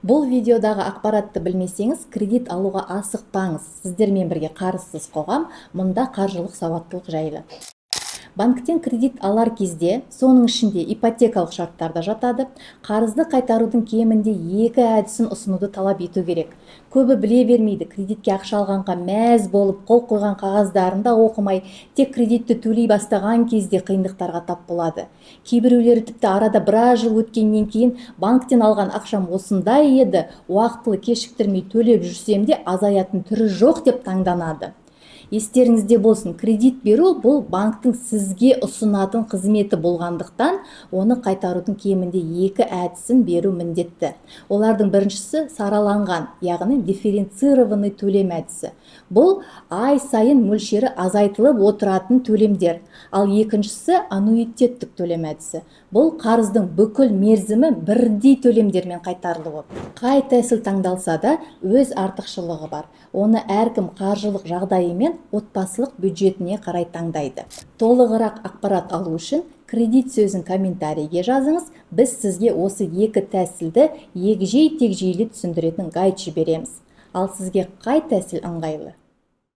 Бұл видеодағы ақпаратты білмесеңіз, кредит алуға асықпаңыз. Сіздермен бірге «Қарызсыз қоғам», мұнда қаржылық сауаттылық жайлы. Банктен кредит алар кезде, соның ішінде ипотекалық шарттар да жатады, қарызды қайтарудың кемінде екі әдісін ұсынуды талап ету керек. Көбі біле бермейді. Кредитке ақша алғанға мәз болып, қол қойған қағаздарын да оқымай, тек кредитті төлей бастаған кезде қиындықтарға тап болады. Кейбіреулері тіпті арада біраз жыл өткеннен кейін: «Банктен алған ақшам осындай еді, уақытылы кешіктірмей төлеп жүрсем де, азаятын түрі жоқ», – деп таңданады. Естеріңізде болсын, кредит беру – бұл банктің сізге ұсынатын қызметі болғандықтан, оны қайтарудың кемінде екі әдісін беру міндетті. Олардың біріншісі – сараланған, яғни дифференцированный төлем әдісі. Бұл ай сайын мөлшері азайтылып отыратын төлемдер. Ал екіншісі – аннуитеттік төлем әдісі. Бұл қарыздың бүкіл мерзімі бірдей төлемдермен қайтарылуы. Қай тәсіл таңдалса да, өз артықшылығы бар. Оны әркім қаржылық жағдайы мен отбасылық бюджетіне қарай таңдайды. Толығырақ ақпарат алу үшін «кредит» сөзін комментарийге жазыңыз. Біз сізге осы екі тәсілді егжей тегжейлі түсіндіретін гайд жібереміз. Ал сізге қай тәсіл ыңғайлы?